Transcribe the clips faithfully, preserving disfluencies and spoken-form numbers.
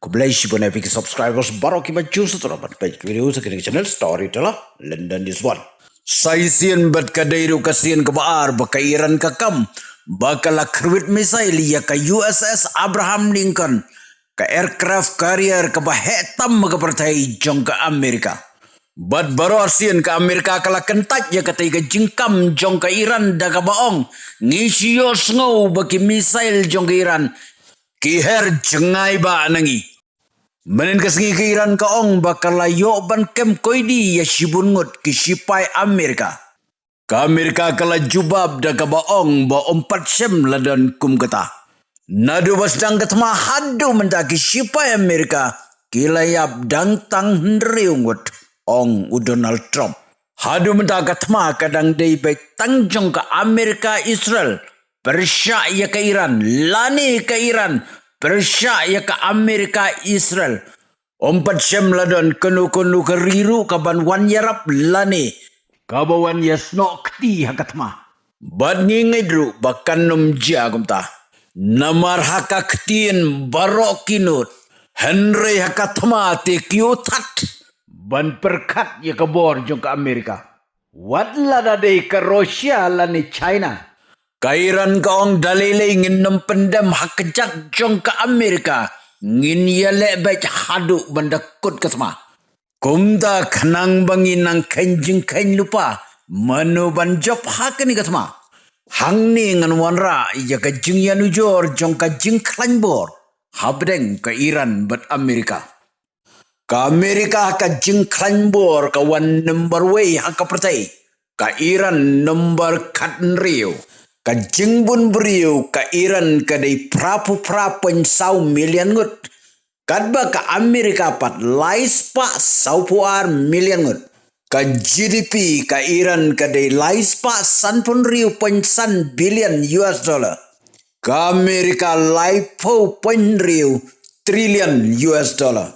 Khublei shibun ïa phi ki subscribers baroh kiba ju sngewthuh ban peit video sa kane ka channel Storyteller London News One. Sa shisien bad ka dei ruh ka sien kaba ar ba ka Iran ka kam ba ka la kyrwit missile ïa ka U S S Abraham Lincoln, ka aircraft carrier kaba heh tam ha ka pyrthei jong ka Amerika. Bad baroh sien ka Amerika ka la kyntait ïa katei ka jingkam jong ka Iran da kaba ong, ngi shu ïohsngew ba ki missile jong ka Iran ki her jngai ba na ngi. Mynnin ka sngi ka Iran ka ong ba ka la ïoh ban kem koidi ïa shibun ngut ki shipai Amerika. Ka Amerika ka la jubab da kaba ong ba ym pat shym la don kum kata. Naduh ba sdang ka thma haduh mynta ki shipai Amerika ki la ïap dang tang hynriew ngut, ong u Donald Trump. Haduh mynta ka thma ka dang dei beit tang jong ka Amerika Israel pyrshah ïa ka Iran, lane ka Iran pyrshah ïa ka Amerika Israel. Ym pat shym la don kano kano ka ri ruh kaban wan ïarap lane kaba wan ïasnoh kti ha ka thma. Bad ngi ngeit ruh ba kan ym jia kumta. Namar ha ka ktien baroh ki nud, hynrei ha ka thma te ki ïoh thad ban pyrkhat ïa ka bor jong ka Amerika. Wat lada dei ka Russia lane China, ka Iran ka ong da lei lei ngin ym pyndem ha ka kjat jong ka Amerika, ngin ïaleh beit haduh ban da kut ka thma. Kumta khnang ba ngin nang kheiñ jingkheiñ lypa mano ban jop ha kane ka thma, hangne ngan wanrah ïa ka jingïanujor jong ka jingkhlaiñ bor hapdeng ka Iran bad Amerika. Ka Amerika ha ka jingkhlaiñ bor ka wan nombar wei ha ka pyrthei, ka Iran nombar khathynriew. Ka jingbun briew ka Iran ka dei phra phew phra point saw million ngut, katba ka Amerika pat lai spah saw phew ar million ngut. Ka G D P ka Iran ka dei lai spah san phew hynriew point san billion U S dollar. Ka Amerika lai phew point hynriew trillion U S dollar.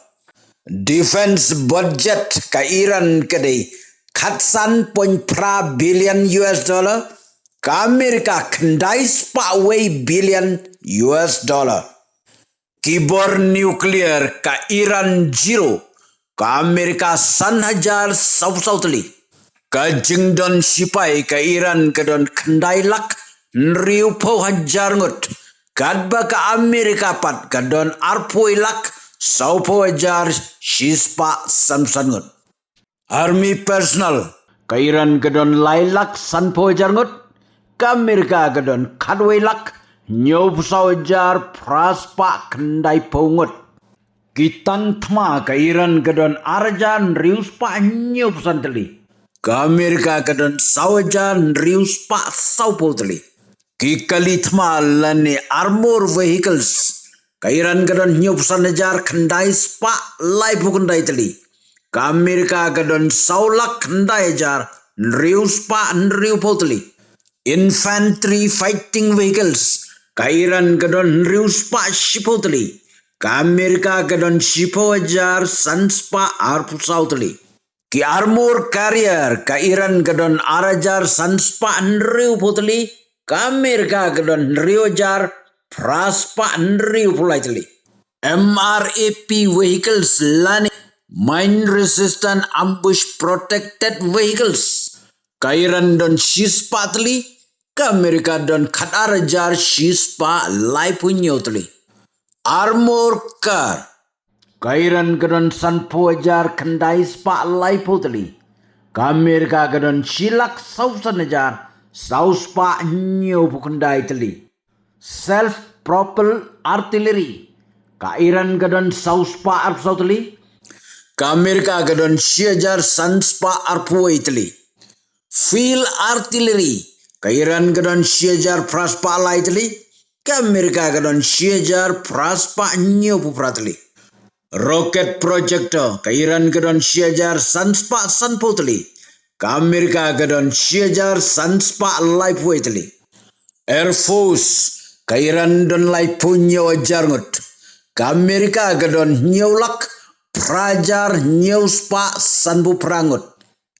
Defense budget ka Iran ka dei khatsan point phra billion U S dollar. Ka Amerika khyndai spah wei billion U S dollar. Ki bor nuclear ka Iran zero, ka Amerika san hajar saw phew saw tylli. Ka jingdon shipai ka Iran ka don khyndai lak hynriew phew hajar ngut, katba ka Amerika pat ka don arphew lak saw phew hajar shispah san phew san ngut. Army personnel ka Iran ka don lai lak san phew hajar ngut, ka Amerika ka don khatwei lak hynñiew phew saw hajar phra spah khyndai phew ngut. Ki tank thma ka Iran ka don ar hajar hynriew spah hynñiew phew san tylli, ka Amerika ka don saw hajar hynriew spah saw phew tylli. Ki kali thma lane armor vehicles ka Iran ka don hynñiew phew san hajar khyndai spah lai phew khyndai tylli, ka Amerika ka don saw lak khyndai hajar hynriew spah hynriew phew tylli. Infantry fighting vehicles ka Iran ka don hynriew spah shiphew tylli, ka Amerika ka don shiphew hajar san spah arphew saw tylli. Ki armor carrier ka Iran ka don ar hajar san spah hynriew phew tylli, ka Amerika ka don hynriew hajar phra spah hynriew phew lai tylli. M R A P vehicles lane mine resistant ambush protected vehicles ka Iran don shispah tylli, ka Amerika don khatar hajar shispah laiphew hynñiew tylli. Armor car ka Iran ka don sanphew hajar khyndai spah laiphew tylli, ka Amerika ka don shi lak saw san hajar saw spah hynñiewphew khyndai tylli. Self propelled artillery ka Iran ka don saw spah arphew saw tylli, ka Amerika ka don shi hajar san spah arphew wei tylli. Field artillery ka Iran ka don shi hajar phra spah lai tylli, ka Amerika ka don shi hajar phra spah hynñiewphew phra tylli. Rocket projector ka Iran ka don shi hajar san spah sanphew tylli, ka Amerika ka don shi hajar san spah laiphew wei tylli. Air Force ka Iran don laiphew hynñiew hajar ngut, ka Amerika ka don hynñiew lak phra hajar hynñiew spah sanphew phra ngut.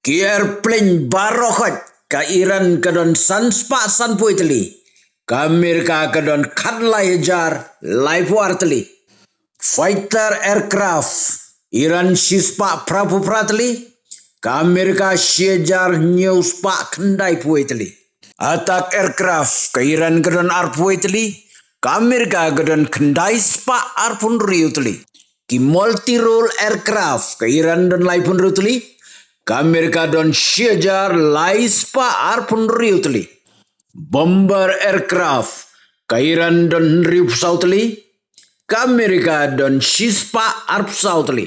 Ki airplane baroh khoit ka Iran ka don san spah sanphew wei tylli, ka Amerika ka don khatlai hajar laiphew ar tylli. Fighter aircraft, Iran shispah phraphew phra tylli, ka Amerika shi hajar hynñiew spah khyndai phew wei tylli. Attack aircraft, ka Iran ka don arphew wei tylli, ka Amerika ka don khyndai spah arphew hynriew tylli. Ki multi-role aircraft, ka Iran don laiphew hynriew tylli, ka Amerika don shi hajar lai spah arphew hynriew tylli. Bomber aircraft, ka Iran don hynriewphew saw tylli, ka Amerika don shispah arphew saw tylli.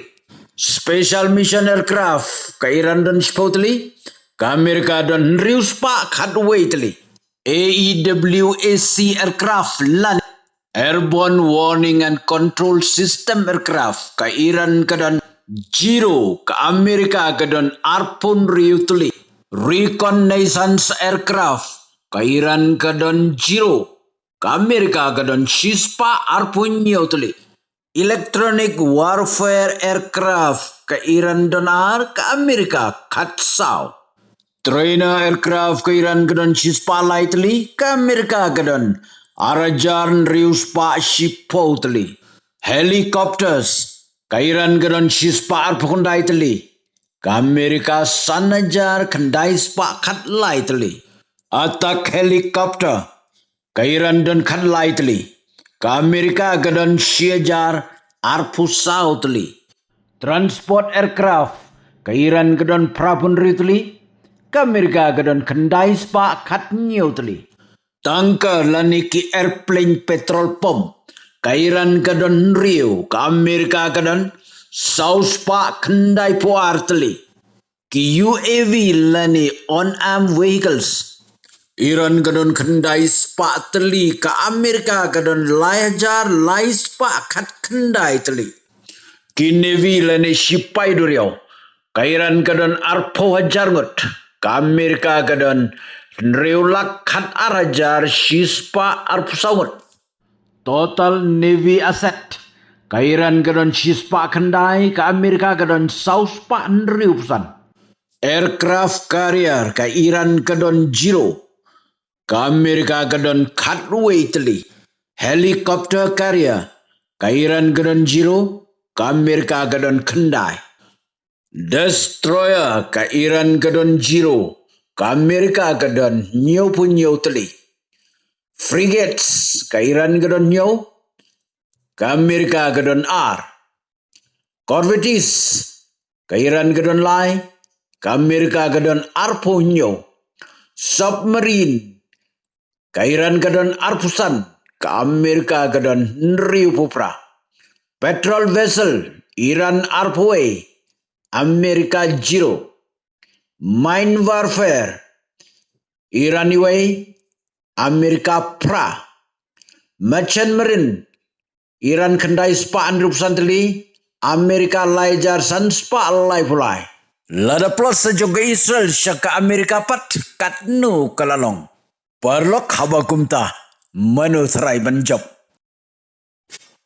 Special mission aircraft, ka Iran don shiphew tylli, ka Amerika don hynriew spah khatwei tylli. A E W A C aircraft lane airborne warning and control system aircraft, ka Iran ka don zero, ka Amerika ka don arphew hynriew tylli. Reconnaissance aircraft, ka Iran ka don zero, ka Amerika ka don shispah arphew hynñiew tylli. Electronic warfare aircraft, ka Iran don ar, ka Amerika khatsaw. Trainer aircraft, ka Iran ka don shispah lai tylli, ka Amerika ka don ar hajar hynriew spah shiphew tylli. Helicopters, ka Iran ka don shispah arphew khyndai tylli, ka Amerika san hajar khyndai spah khatlai tylli. Attack helicopter, ka Iran don khatlai tylli, ka Amerika ka don shi hajar arphew saw tylli. Transport aircraft, ka Iran ka don phraphew hynriew tylli, ka Amerika ka don khyndai spah khathynñiew tylli. Tanker lane ki airplane petrol pump, ka Iran ka don hynriew, ka Amerika ka don saw spah khyndai phew ar tylli. Ki U A V lane unarmed vehicles, Iran ka don khyndai spah tylli, ka Amerika ka don lai hajar lai spah khatkhyndai tylli. Ki navy lane shipai duriaw, ka Iran ka don arphew hajar ngut, ka Amerika ka don hynriew lak khatar hajar shispah arphew saw ngut. Total navy asset, ka Iran ka don shispah khyndai, ka Amerika ka don saw spah hynriewphew san. Aircraft carrier, ka Iran ka don zero, ka Amerika ka don khatwei tylli. Helicopter carrier, ka Iran ka don zero, ka Amerika ka don khyndai. Destroyer, ka Iran ka don zero, ka Amerika ka don hynñiewphew hynñiew tylli. Frigates, ka Iran ka don hynñiew, ka Amerika ka don ar. Corvettes, ka Iran ka don lai, ka Amerika ka don arphew hynñiew. Submarine, ka Iran ka don arphew san, ka Amerika ka don hynriewphew phra. Patrol vessel, Iran arphew wei, Amerika zero. Mine warfare, Iran iwei, Amerika phra. Merchant marine, Iran khyndai spah hynriewphew san tylli, Amerika lai hajar san spah laiphew lai. Lada plus sa jong ka Israel sha ka Amerika pat, katno ka la long. Paralok, haba kumta, mano tharai ban jop?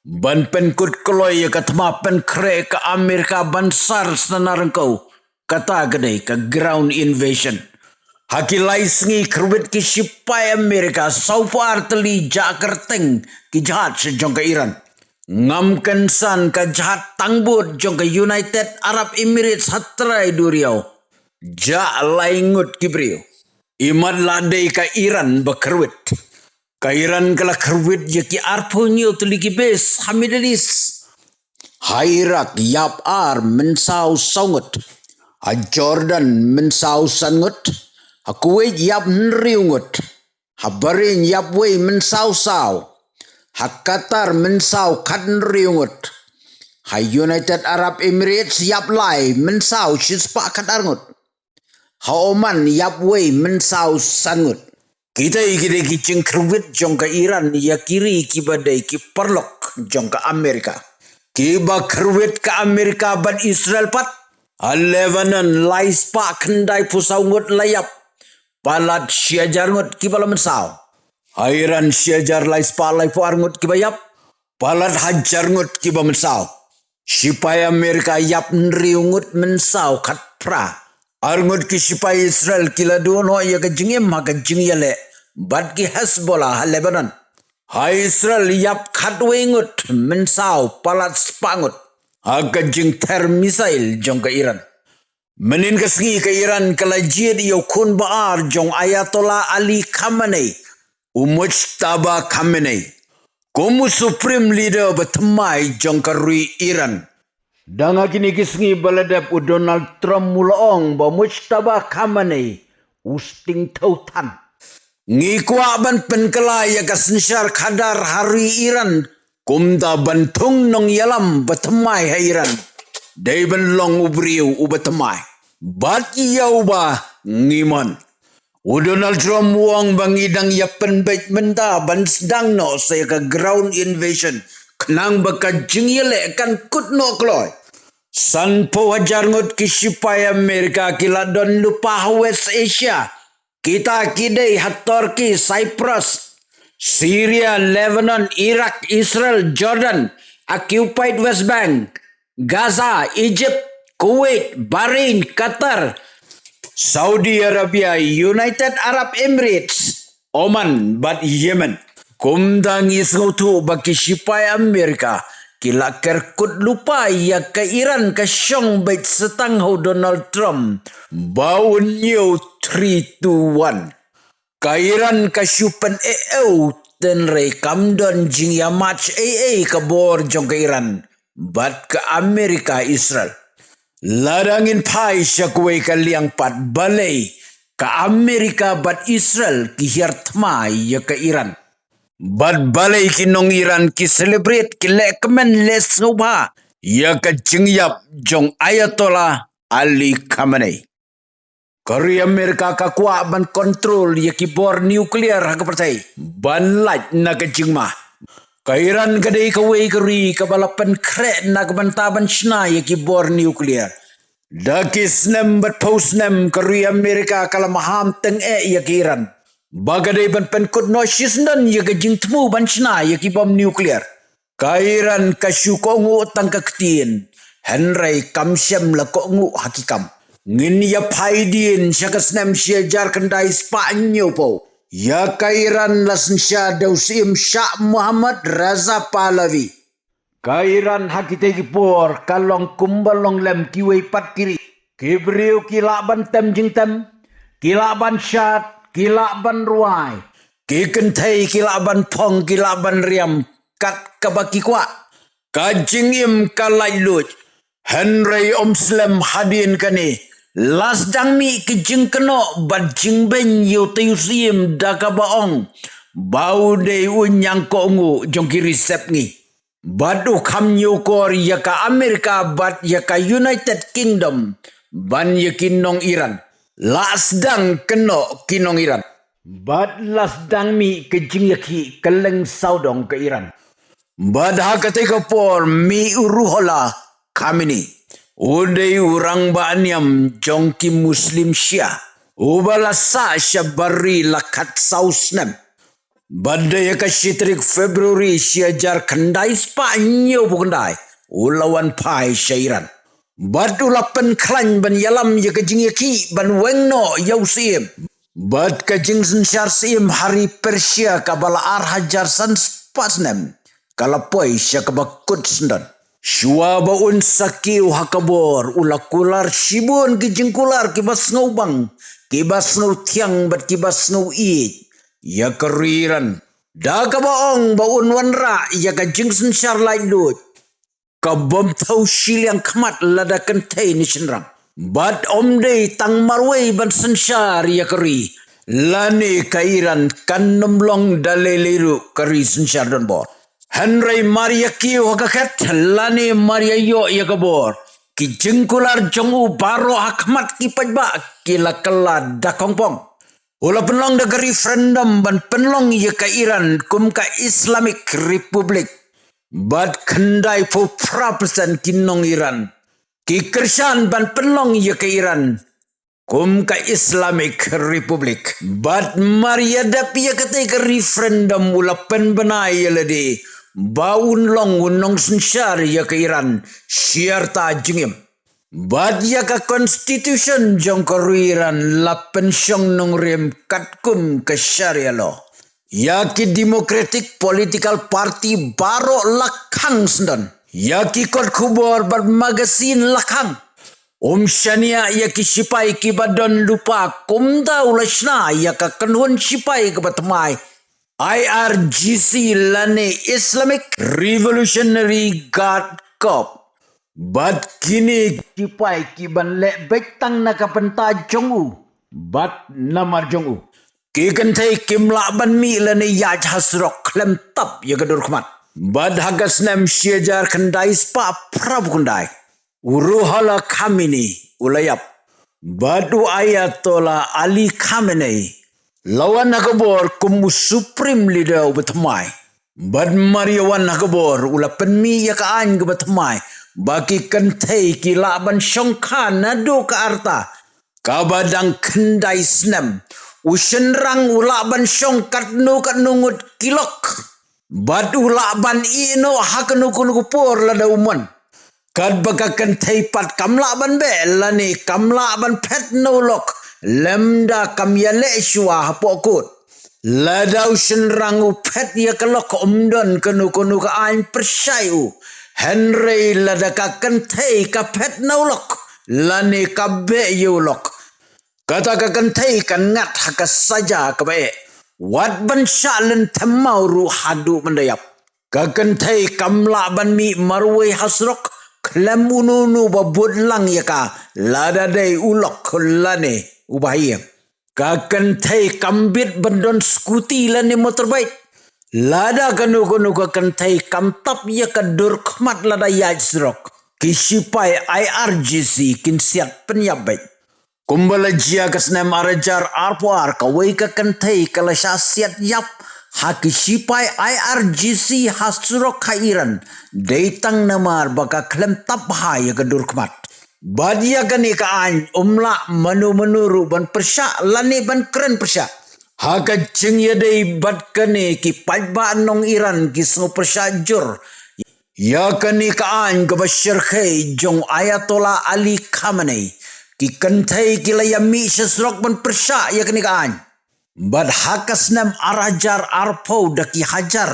Ban pynkut kloi ïa ka thma pynkhreh ka Amerika ban sar sna na ryngkew, kata ka dei ka ground invasion. Ha ki lai sngi kyrwit ki shipai Amerika sawphew ar tylli jah kyrteng ki jahaj jong ka Iran. Ngam kynsan ka jahaj tangbut jong ka United Arab Emirates ha trai duriaw jah lai ngut ki briew. Imat la dei ka Iran ba kyrwit. Ka Iran ka la kyrwit ïa ki arphew hynñiew tylli ki base ha Middle East. Ha Iraq ïap ar mynsaw saw ngut. Ha Jordan mynsaw san ngut. Ha Kuwait ïap hynriew ngut. Ha Bahrain ïap wei mynsaw saw. Ha Qatar mynsaw khathynriew ngut. Ha United Arab Emirates ïap lai mynsaw shispah khatar ngut. Ha Oman ïap wei mynsaw san ngut. Kita ki dei ki jingkyrwit jong ka Iran ïa ki ri kiba dei ki paralok jong ka Amerika. Kiba kyrwit ka Amerika bad Israel pat. Ha Lebanon lai spah khyndai phew saw ngut la ïap. Palat shi hajar ngut kiba la mynsaw. Ha Iran shi hajar lai spah laiphew ar ngut kiba ïap. Palat hajar ngut kiba mynsaw. Shipai Amerika ïap hynriew ngut mynsaw khatphra. Ar ngut ki shipai Israel ki la duh noh ïa ka jingim ha ka jingïaleh bad ki Hezbollah ha Lebanon. Ha Israel ïap khatwei ngut mynsaw palat spah ngut ha ka jingther missile jong ka Iran. Mynhynnin ka sngi ka Iran ka la jied ïa u khun ba ar jong Ayatollah Ali Khamenei, u Mojtaba Khamenei, kum u Supreme Leader ba thymmai jong ka ri Iran. Dang ha kine ki sngi ba la dep u Donald Trump u la ong ba Mojtaba Khamenei u sting thew than. Ngi kwah ban pynkylla ïa ka synshar khadar ha ri Iran kumta ban thung nongïalam ba thymmai ha Iran. Dei ban long u briew u ba thymmai bad ïa u ba ngi mon. U Donald Trump u ong ba ngi dang ïa pynbeit mynta ban sdang noh sa ïa ka ground invasion khnang ba ka jingïaleh kan kut noh kloi. Sanphew hajar ngut ki shipai Amerika ki la don lypa ha West Asia. Kita ki dei ha Turkey, Cyprus, Syria, Lebanon, Iraq, Israel, Jordan, occupied West Bank, Gaza, Egypt, Kuwait, Bahrain, Qatar, Saudi Arabia, United Arab Emirates, Oman bad Yemen. Kumta ngi sngewthuh ba ki shipai Amerika ki la kerkut lypa ïa ka Iran ka shong beit sa tang ha u Donald Trump ba un ñiew three two one. Ka Iran ka shu pyneh-ew hynrei kam don jingïamatch ei ei ka bor jong ka Iran bad ka Amerika Israel. Lada ngin phai sha kawei ka liang pat, balei ka Amerika bad Israel ki hiar thma ïa ka Iran? Bad balei ki nong Iran ki celebrate, ki leh kmen leh sngewbha ïa ka jingïap jong Ayatollah Ali Khamenei? Ka ri Amerika ka kwah ban control ïa ki bor nuclear ha ka pyrthei ban lait na ka jingma. Ka Iran ka dei kawei ka ri kaba la pynkhreh na ka bynta ban shna ïa ki bor nuclear. Da ki snem bad phew snem ka ri Amerika ka la maham tyngeh ïa ka Iran ba ka dei ban pynkut noh shisyndon ïa ka jingthmu ban shna ïa ki bom nuclear. Ka Iran ka shu kohnguh tang ka ktien, hynrei kam shym la kohnguh ha ki kam. Ngin ïa peit dien sha ka snem shi hajar khyndai spah hynñiewphew. Ïa ka Iran la synshar da u Syiem Shah Mohammad Reza Pahlavi. Ka Iran ha kitei ki por ka long kumba long lem kiwei pat ki ri. Ki briew ki lah ban tem jingtem, ki lah ban shad, ki lah ban rwai. Ki kynthei ki lah ban phong, ki lah ban riam kat kaba ki kwah. Ka jingim ka laitluid. Hynrei ym slem hadien kane, la sdang mih ki jingkynnoh bad jingbeiñ ïa utei u Syiem da kaba ong ba u dei u ñiangkohnguh jong ki ri sepngi. Bad u kham ñiewkor ïa ka Amerika bad ïa ka United Kingdom ban ïa ki nong Iran. La sdang kynnoh ki nong Iran. Bad la sdang mih ka jingïakhih kylleng sawdong ka Iran. Bad ha katei ka por mih u Ruhollah Khamenei, u dei u rangbah niam jong ki Muslim Shia, uba la sah sha bar ri la khatsaw snem. Bad da ïa ka shi tarik February shi hajar khyndai spah hynñiewphew khyndai, u la wan phai sha Iran. Bad u la pynkhlaiñ ban ïalam ïa ka jingïakhih ban weng noh ïa u Syiem. Bad ka jingsynshar Syiem ha ri Persia kaba la ar hajar san spah snem ka la poi sha kaba kut syndon. Shuwa ba un sakhi u ha ka bor, u la kular shibun ki jingkular kiba sngewbang, kiba sngewthiang bad kiba sngewieit ïa ka ri Iran. Da kaba ong ba un wanrah ïa ka jingsynshar laitluid kaba ym thew shiliang khmat lada kynthei ne shynrang. Bad ym dei tang marwei ban synshar ïa ka ri lane ka Iran, kan ym long da lei lei ruh ka ri synshar donbor. Hynrei mar ïa kiew ha ka khet lane mar ïa ïoh ïa ka bor, ki jingkular jong u baroh ha khmat ki paidbah ki la kylla da khongpong. U la pynlong da ka referendum ban pynlong ïa ka Iran kum ka Islamic Republic. Bad khyndaiphew phra percent ki nong Iran ki kyrshan ban pynlong ïa ka Iran kum ka Islamic Republic. Bad mar ïa dep ïa katei ka referendum u la pynbna ïa lade ba un long u nongsynshar ïa ka Iran shi arta jingim. Bad ïa ka constitution jong ka ri Iran la pynshong nongrim katkum ka Sharia law. Ïa ki Democratic Political Party baroh la khang syndon. Ïa ki kot khubor bad magazine la khang. Um shaniah ïa ki shipai kiba don lypa, kumta u la shna ïa ka kynhun shipai kaba thymmai, I R G C lane Islamic Revolutionary Guard Corps. Bad kine ki shipai kiban leh beit tang na ka bynta jong u bad namar jong u. Ki kynthei kim lah ban mih lane ïaid ha surok khlem tap ïa ka dur khmat. Bad ha ka snem shi hajar khyndai spah phra phew khyndai, u Ruhollah Khomeini u la ïap. Bad u Ayatollah Ali Khamenei la wan ha ka bor kum u Supreme Leader uba thymmai. Bad mar ïa wan ha ka bor u la pynmih ïa ka aiñ kaba thymmai ba ki kynthei ki lah ban shongkha naduh ka rta kaba dang khyndai snem. U shynrang u lah ban shong katno katno ngut ki lok. Bad u lah ban ïeh noh ha kano kano ka por lada u mon. Katba ka kynthei pat kam lah ban beh lane kam lah ban phet na u lok lymda kam ïaleh shuwa hapoh kot. Lada u shynrang u phet ïa ka lok ym don kano kano ka aiñ pyrshah ïa u. Hynrei lada ka kynthei ka phet na u lok lane ka beh ïa u lok, kata ka kynthei kan ngat ha ka saja kaba eh, wat ban shah lynthem maw ruh haduh ban da ïap. Ka kynthei kam lah ban mih marwei ha surok khlem uno uno ba bud lang ïa ka, lada dei u lok lane uba ha ïing. Ka kynthei kam bit ban don scooty lane motorbike. Lada kano kano ka kynthei kam tap ïa ka dur khmat lada ïaid surok, ki shipai I R G C kin siat pynïap beit. Kumba la jia ka snem ar hajar arphew ar, kawei ka kynthei ka la shah siat ïap ha ki shipai I R G C ha surok ha Iran, dei tang namar ba ka khlem tap bha ïa ka dur khmat. Bad ïa kane ka aiñ um lah mano mano ruh ban pyrshah lane ban kren pyrshah. Ha ka jingïadei bad kane, ki paidbah nong Iran ki sngew pyrshah jur ïa kane ka aiñ kaba shyrkhei jong Ayatollah Ali Khamenei. Ki kynthei ki la ïa mih sha surok ban pyrshah ïa kane ka aiñ. Bad ha ka snem ar hajar arphew da ki hajar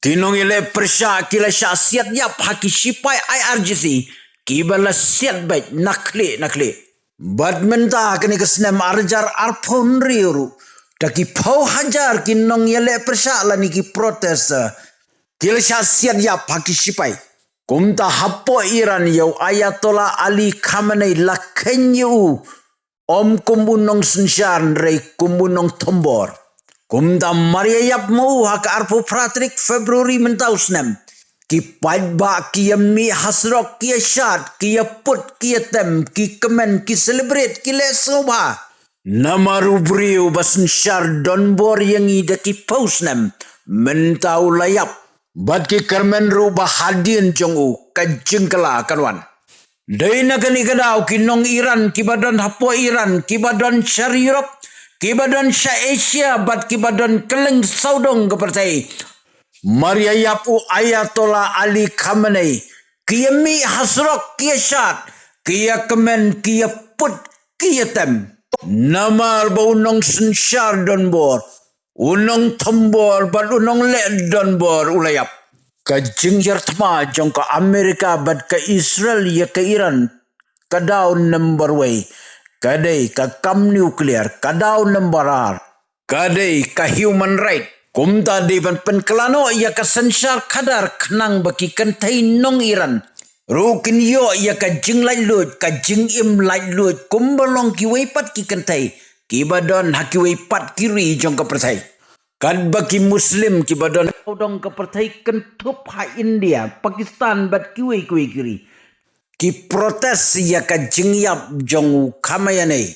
ki nongïaleh pyrshah ki la shah siat ïap ha ki shipai I R G C kiba la siat beit na khlieh na khlieh. Bad mynta ha kane ka snem ar hajar arphew hynriew ruh, da ki phew hajar ki nongïaleh pyrshah lane ki protester ki la shah siat ïap ha ki shipai. Kumta hapoh Iran ïa u Ayatollah Ali Khamenei la kheiñ ïa u ym kum u nongsynshar hynrei kum u nongthombor. Kumta mar ïa ïap ma u ha ka arphew phra tarik February mynta u snem, ki paidbah ki ïa mih ha surok, ki ïa shad, ki ïa put, ki ïa tem, ki kmen, ki celebrate, ki leh sngewbha. Namar u briew ba synshar donbor ïa ngi da ki phew snem mynta u la ïap. Bad ki kyrmen ruh ba hadien jong u ka jingkylla kan wan. Dei na kane ka daw ki nong Iran kiba don hapoh Iran, kiba don sha Europe, kiba don sha Asia bad kiba don kylleng sawdong ka pyrthei, mar ïa ïap u Ayatollah Ali Khamenei, ki ïa mih ha surok, ki ïa shad, ki ïa kmen, ki ïa put, ki ïa tem. Namar ba u nongsynshar donbor, u nongthombor bad u nongleh donbor u la ïap. Ka jingïarthma jong ka Amerika bad ka Israel ïa ka Iran, ka daw number wei ka dei ka kam nuclear, ka daw number ar ka dei ka human right. Kumta dei ban pynkylla noh ïa ka synshar khadar khnang ba ki kynthei nong Iran ruh kin ïoh ïa ka jinglaitluid, ka jingim laitluid kumba long kiwei pat ki kynthei kiba don ha kiwei pat ki ri jong ka pyrthei. Katba ki Muslim kiba don sawdong ka pyrthei kynthup ha India, Pakistan bad kiwei kiwei ki ri ki protest ïa ka jingïap jong u Khamenei.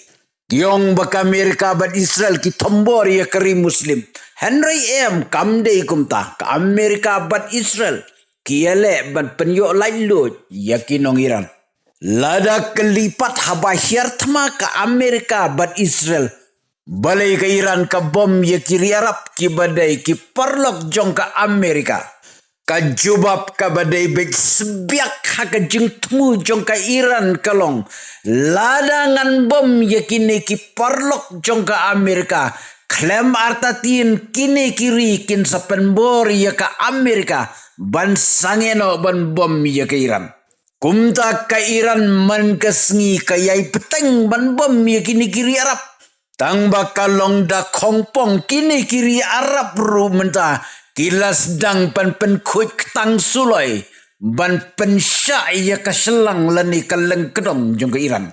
Ki ong ba ka Amerika bad Israel ki thombor ïa ka ri Muslim. Hynrei em, kam dei kumta, ka Amerika bad Israel ki ïaleh ban pynïoh laitluid ïa ki nong Iran. Lada kylli pat, haba hiarthma ka Amerika bad Israel, balei ka Iran ka bom ïa ki ri Arab kiba dei ki paralok jong ka Amerika? Ka jubab kaba dei beit sbiak ha ka jingthmu jong ka Iran ka long, lada ngan bom ïa kine ki paralok jong ka Amerika, Khlem artatien kine ki ri kin sa pynbor ïa ka Amerika ban sangeh noh ban bom ïa ka Iran. Kumta ka Iran man ka sngi ka ïai bteng ban bom ïa kine ki ri Arab. Tang ba ka long da khongpong kine ki ri Arab ruh mynta ki la sdang ban pynkhuid ktang suloi ban pynshah ïa ka shlang lane ka lyngkdong jong ka Iran.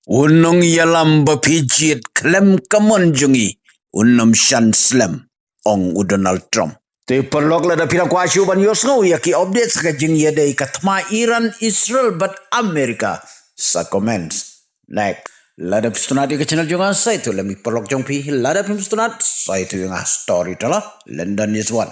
U nongïalam ba phi jied khlem ka mon jong i, u nym shan slem, ong u Donald Trump. Te paralok, lada phi la kwah shuh ban ïohsngew ïa ki update sa ka jingïadei ka thma Iran, Israel bad Amerika, sa comment. Next, lada phi sngewtynnat ïa ka channel jong nga, sa ïathuh lem ïa ki paralok jong phi, lada phim sngewtynnat, sa ïathuh ïa nga. Storyteller London is one.